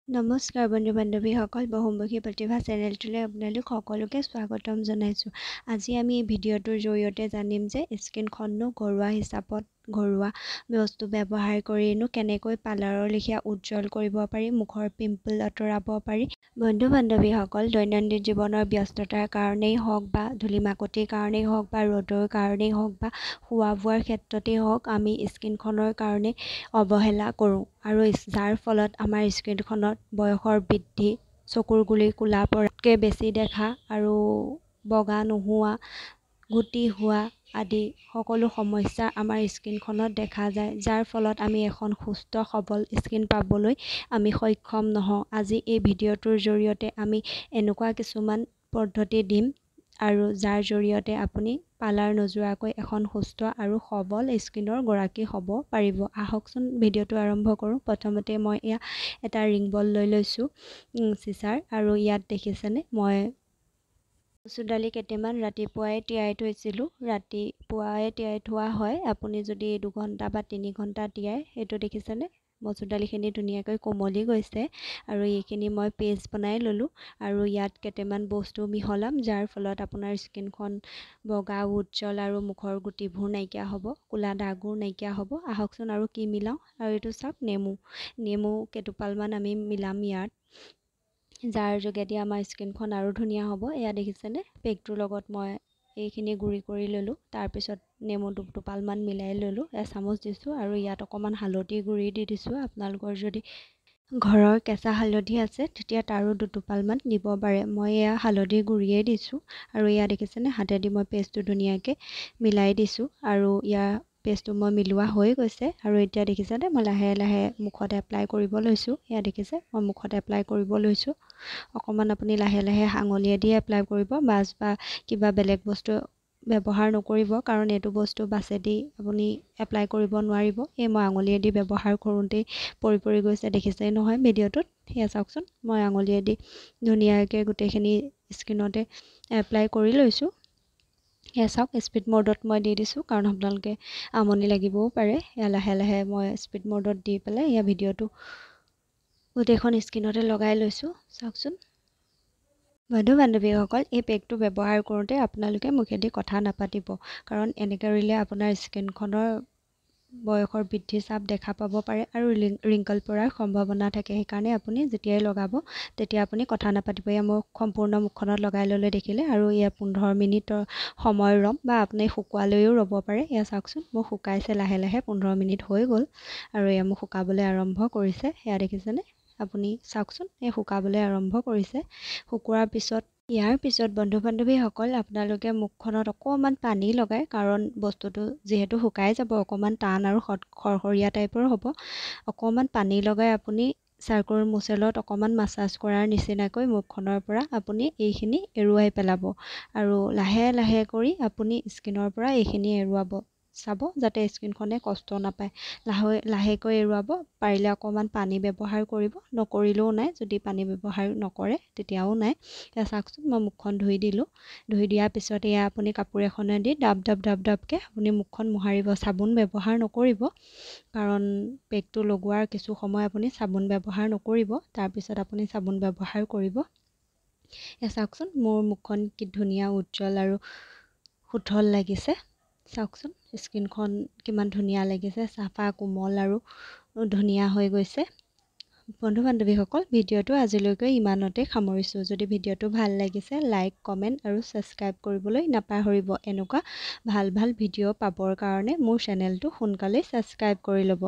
নমস্কাৰ বন্ধু বান্ধৱীসকল, বহুমুখী প্ৰতিভা চেনেলটোলৈ আপোনালোক সকলোকে স্বাগতম জনাইছোঁ। আজি আমি এই ভিডিঅ'টোৰ জৰিয়তে জানিম যে স্কিনখননো ঘৰুৱা হিচাপত ঘৰুৱা বস্তু ব্যৱহাৰ কৰিনো কেনেকৈ পাৰ্লাৰৰ লেখীয়া উজ্জ্বল কৰিব পাৰি, মুখৰ পিম্পল আঁতৰাব পাৰি। বন্ধু বান্ধৱীসকল, দৈনন্দিন জীৱনৰ ব্যস্ততাৰ কাৰণেই হওক বা ধূলি মাকতিৰ কাৰণেই হওক বা ৰ'দৰ কাৰণেই হওক বা খোৱা বোৱাৰ ক্ষেত্ৰতেই হওক, আমি স্কিনখনৰ কাৰণে অৱহেলা কৰোঁ আৰু যাৰ ফলত আমাৰ স্কিনখনত বয়সৰ বৃদ্ধি, চকুৰ গুৰি ক'লা পৰাতকৈ বেছি দেখা আৰু বগা নোহোৱা, গুটি হোৱা আদি সকলো সমস্যা আমাৰ স্কিনখনত দেখা যায়, যাৰ ফলত আমি এখন সুস্থ সবল স্কিন পাবলৈ আমি সক্ষম নহওঁ। আজি এই ভিডিঅ'টোৰ জৰিয়তে আমি এনেকুৱা কিছুমান পদ্ধতি দিম আৰু যাৰ জৰিয়তে আপুনি পাৰ্লাৰ নোযোৱাকৈ এখন সুস্থ আৰু সবল স্কিনৰ গৰাকী হ'ব পাৰিব। আহকচোন ভিডিঅ'টো আৰম্ভ কৰোঁ। প্ৰথমতে মই এয়া এটা ৰিং বল লৈ লৈছোঁ চিচাৰ, আৰু ইয়াত দেখিছেনে মই মচুৰ দালি কেইটামান ৰাতিপুৱাই তিয়াই থৈছিলোঁ। ৰাতিপুৱাই তিয়াই থোৱা হয়। আপুনি যদি 2 ঘণ্টা বা 3 ঘণ্টা তিয়াই, সেইটো দেখিছেনে মচুৰ দালিখিনি ধুনীয়াকৈ কোমলি গৈছে আৰু এইখিনি মই পেষ্ট বনাই ল'লোঁ আৰু ইয়াত কেইটামান বস্তু মিহলাম, যাৰ ফলত আপোনাৰ স্কিনখন বগা, উজ্জ্বল আৰু মুখৰ গুটিবোৰ নাইকিয়া হ'ব, ক'লা দাগবোৰ নাইকিয়া হ'ব। আহকচোন আৰু কি মিলাওঁ। আৰু এইটো চাওক, নেমু, নেমু কেইটোপালমান আমি মিলাম ইয়াত, যাৰ যোগেদি আমাৰ স্কিনখন আৰু ধুনীয়া হ'ব। এয়া দেখিছেনে, পেকটোৰ লগত মই এইখিনি গুড়ি কৰি ল'লোঁ। তাৰপিছত নেমু দুটোপালমান মিলাই ল'লোঁ, এচামুচ দিছোঁ আৰু ইয়াত অকণমান হালধি গুড়ি দি দিছোঁ। আপোনালোকৰ যদি ঘৰৰ কেঁচা হালধি আছে, তেতিয়া তাৰো দুটোপালমান দিব পাৰে। মই এয়া হালধি গুড়িয়েই দিছোঁ। আৰু এয়া দেখিছেনে, হাতেদি মই পেষ্টটো ধুনীয়াকৈ মিলাই দিছোঁ আৰু ইয়াৰ পেষ্টটো মই মিলোৱা হৈ গৈছে। আৰু এতিয়া দেখিছেনে, মই লাহে লাহে মুখত এপ্লাই কৰিব লৈছোঁ। এয়া দেখিছে, মই মুখত এপ্লাই কৰিব লৈছোঁ। অকণমান আপুনি লাহে লাহে আঙুলিয়েদি এপ্লাই কৰিব, ব্ৰাছ বা কিবা বেলেগ বস্তু ব্যৱহাৰ নকৰিব, কাৰণ এইটো বস্তু ব্ৰাছেদি আপুনি এপ্লাই কৰিব নোৱাৰিব। এই মই আঙুলিয়েদি ব্যৱহাৰ কৰোঁতেই পৰি পৰি গৈছে, দেখিছেই নহয় ভিডিঅ'টোত। সেয়া চাওকচোন, মই আঙুলিয়েদি ধুনীয়াকৈ গোটেইখিনি স্কিনতে এপ্লাই কৰি লৈছোঁ। এয়া চাওক, স্পীড ম'ডত মই দি দিছোঁ, কাৰণ আপোনালোকে আমনি লাগিবও পাৰে। এয়া লাহে লাহে মই স্পীড ম'ডত দি পেলাই এয়া ভিডিঅ'টো গোটেইখন স্কিনতে লগাই লৈছোঁ, চাওকচোন। বন্ধু বান্ধৱীসকল, এই পেকটো ব্যৱহাৰ কৰোঁতে আপোনালোকে মুখেদি কথা নাপাতিব, কাৰণ এনেকৈ কৰিলে আপোনাৰ স্কিনখনৰ বয়সৰ বৃদ্ধি চাপ দেখা পাব পাৰে আৰু ৰিংকল পৰাৰ সম্ভাৱনা থাকে। সেইকাৰণে আপুনি যেতিয়াই লগাব, তেতিয়া আপুনি কথা নাপাতিব। এয়া মই সম্পূৰ্ণ মুখখনত লগাই ল'লে, দেখিলে, আৰু এয়া 15 মিনিটৰ সময় ৰ'ম বা আপুনি শুকোৱালৈও ৰ'ব পাৰে। এয়া চাওকচোন, মোৰ শুকাইছে লাহে লাহে। 15 মিনিট হৈ গ'ল আৰু এয়া মোক শুকাবলৈ আৰম্ভ কৰিছে। সেয়া দেখিছেনে, আপুনি চাওকচোন, এই শুকাবলৈ আৰম্ভ কৰিছে। শুকোৱাৰ পিছত, ইয়াৰ পিছত বন্ধু বান্ধৱীসকল, আপোনালোকে মুখখনত অকণমান পানী লগাই, কাৰণ বস্তুটো যিহেতু শুকাই যাব, অকণমান টান আৰু খৰখৰীয়া টাইপৰ হ'ব, অকণমান পানী লগাই আপুনি চাৰকোল মুচেলত অকণমান মাছাজ কৰাৰ নিচিনাকৈ মুখখনৰ পৰা আপুনি এইখিনি এৰুৱাই পেলাব আৰু লাহে লাহে কৰি আপুনি স্কিনৰ পৰা এইখিনি এৰুৱাব। চাব যাতে স্কিনখনে কষ্ট নাপায়। লাহে লাহেকৈ এৰুৱাব। পাৰিলে অকণমান পানী ব্যৱহাৰ কৰিব, নকৰিলেও নাই। যদি পানী ব্যৱহাৰ নকৰে, তেতিয়াও নাই। এয়া চাওকচোন, মই মুখখন ধুই দিলোঁ। ধুই দিয়াৰ পিছত এয়া আপুনি কাপোৰ এখনেদি ডাব ডাব ডাব ডাবকৈ আপুনি মুখখন মোহাৰিব। চাবোন ব্যৱহাৰ নকৰিব, কাৰণ পেকটো লগোৱাৰ কিছু সময় আপুনি চাবোন ব্যৱহাৰ নকৰিব। তাৰপিছত আপুনি চাবোন ব্যৱহাৰ কৰিব। এয়া চাওকচোন, মোৰ মুখখন কি ধুনীয়া, উজ্জ্বল আৰু সুঠল লাগিছে। চাওকচোন, স্কিনখন কিমান ধুনীয়া লাগিছে, চাফা, কোমল আৰু ধুনীয়া হৈ গৈছে। বন্ধু বান্ধৱীসকল, ভিডিঅ'টো আজিলৈকে ইমানতে সামৰিছোঁ। যদি ভিডিঅ'টো ভাল লাগিছে, লাইক, কমেণ্ট আৰু ছাবস্ক্ৰাইব কৰিবলৈ নাপাহৰিব। এনেকুৱা ভাল ভাল ভিডিঅ' পাবৰ কাৰণে মোৰ চেনেলটো সোনকালেই ছাবস্ক্ৰাইব কৰি ল'ব।